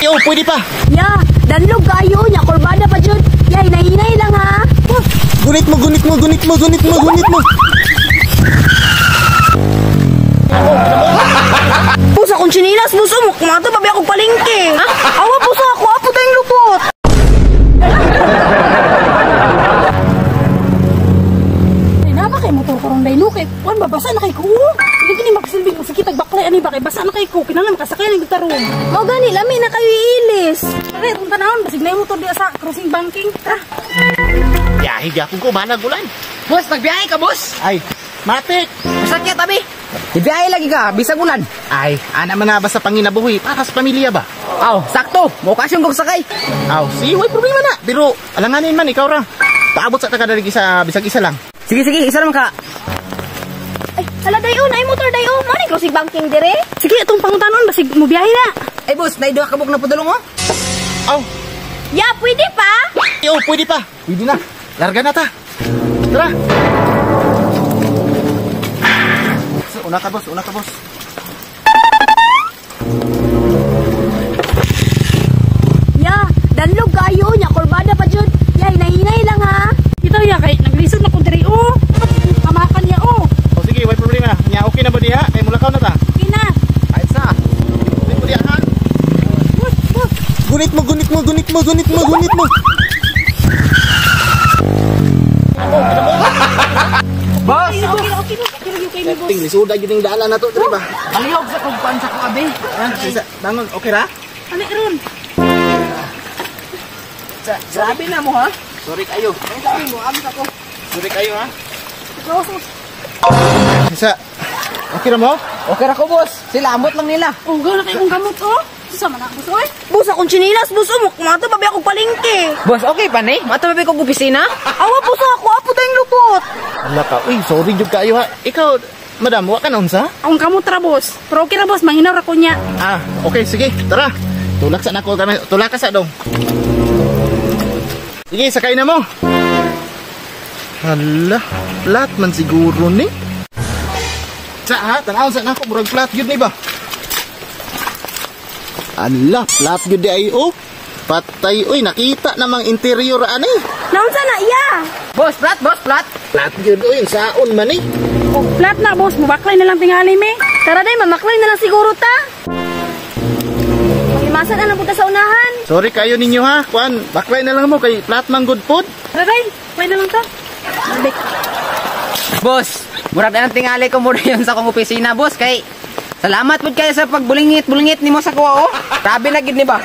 Yo, pwede pa. Ya, danlog kayo nya kurbada pa jud. Ya, hinay-hinay lang ha. Gunit mo, gunit mo, gunit mo, gunit mo, gunit mo. Pusa akong chinilas, buso mo. Kumato pa ba akong palengke? Ha? Awa, puso ako. Apo tayong lupot. Ay, na ba kay motor karong dayno kay kuan ba basa na kay ko. Dili kini magsilbing mo sakit baklay ani ba kay basa na kay ko kinahanglan makasakay ning tarong. Mao gani lami na kayo iilis. Tara, itong tanahon basig na yung motor diya sa crossing banking. Tara. Biyahe gyapon ko balag ulan. Boss, nagbiyahe ka, boss? Ay, matik. Masakit tabi. Ibiyahe lagi ka, bisag ulan. Ay, ana man na ba sa panginabuhi para sa pamilya ba? Aw, sakto. Mo okasyon kog sakay. Aw, si way problema na. Pero alanganin man ikaw ra. Paabot sa taga diri sa bisag isa lang. Sige, sige, isa naman ka. Ay, hala dayo na motor dayo. Mao ni crossing banking dire. Sige, itong pangutanon basig mo biyahe na. Ay, boss, naiduha ka buk na padulong oh. Aw, Ya, pwede pa. yo, pwede pa. Pwede na. Larga na ta. Tara. Una ka, boss. Una ka, boss. Ya, danlog kayo nya kurbada pa jud. Ya, hinay-hinay lang ha. Ito ya kay naglisod na ko diri oh. Hamakan niya oh. O sige, way problema. Nya okay na ba diha? Kay mulakaw na ta. Okay na. Kahit sa. Gunit mo diha ha. Boss, boss. Gunit mo, gunit mo, gunit mo, gunit mo, gunit mo. Boss, Okay, okay, okay, okay, okay, okay, boss. Ting lisuda gyud ning dala na to diri ba. palihog sa kog kuan sa ko abi. Ha, isa, bangon, okay ra? Ano ron? Grabe na mo ha. Sorry kayo. Ay, sabi mo, abi sa ko. Sorry kayo ha. Ikaw, boss. Isa. Okay ra mo? Okay ra ko, boss. Sila amot lang nila. Oh, gawin na kayo kong gamot oh. Sama na, boss oy. Busa akong chinilas, buso mo. Kumato pa ba akong palengke? Boss, okay pa ni? Mato ba kog opisina? Awa, puso ako. Apo tayong lupot. Ala ka. Uy, sorry jud kayo ha. Ikaw, madam, wa ka na unsa? Akong kamot ra boss. Pero okay ra boss, manginaw ra ko niya. Ah, okay, sige, tara. Tulak sa nako kami. Tulak ka sa dong. Sige, sakay na mo. Hala, flat man siguro ni. Sa ha, tan-awon sa nako murag flat gyud ni ba? Ala, flat gyud di ay oh. Patay oy, nakita namang interior ani. Naunsa na iya? Boss, flat, boss, flat. Flat gyud oy, saon man ni. Oh, flat na boss, mubaklay na lang tingali me. Tara day, mamaklay na lang siguro ta. Pangimasa na lang punta sa unahan. Sorry kayo ninyo ha. Kuan, baklay na lang mo kay flat man good food. Tara day, baklay na lang ta. Balik. Boss, murag na ang tingali ko muna yun sa akong opisina, boss. Kay, salamat po kayo sa pagbulingit-bulingit nimo sa kuha, oh. Grabe na gid ni ba?